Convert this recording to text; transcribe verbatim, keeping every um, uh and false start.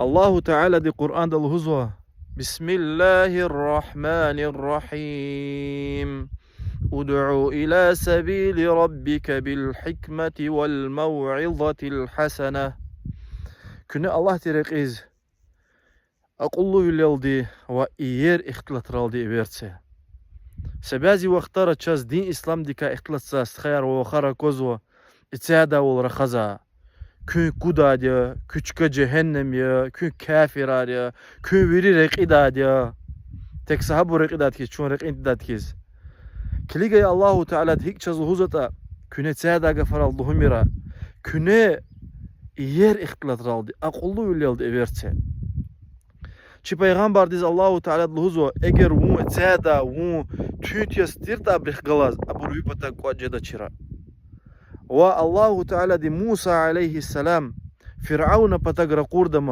Аллагьу Таалади Къуръанда лугьузва: بسم الله الرحمن الرحيم. ادع إلى سبيل ربك بالحكمة والموعظة الحسنة. Куьне Аллагьдин рекьиз акьуллувилелди ва иер ихтилатралди эвер це. Са бязи вахтара чаз дин исламдикай ихтилатзавай стхаяр ва вахар аквазва, эцигдайвал рахазва. Куьн кудайди я, куь чка жегьеннем я, куьн кафирар я, куьн вири рекьидайди я. Тек са гьабур рекьидайди хьиз, чун рекьидайди хьиз. Килигай Аллагьу Таалади гьикӀ чаз лугьузватӀа, куьне эцигдай гафаралди лугьумир. Куьне иер ихтилатралди, акьуллувилелди эвер це. Чи пайгъамбардиз Аллагьу Таалади лугьузва: эгер вун эцигдай, вун туьнт яз тиртӀа абурухъ галаз, абур ви патав кӀватӀ жедачир. Ва Аллагьу Таалади Муса عليه السلام ФиргӀавна патав ракъурдамаз,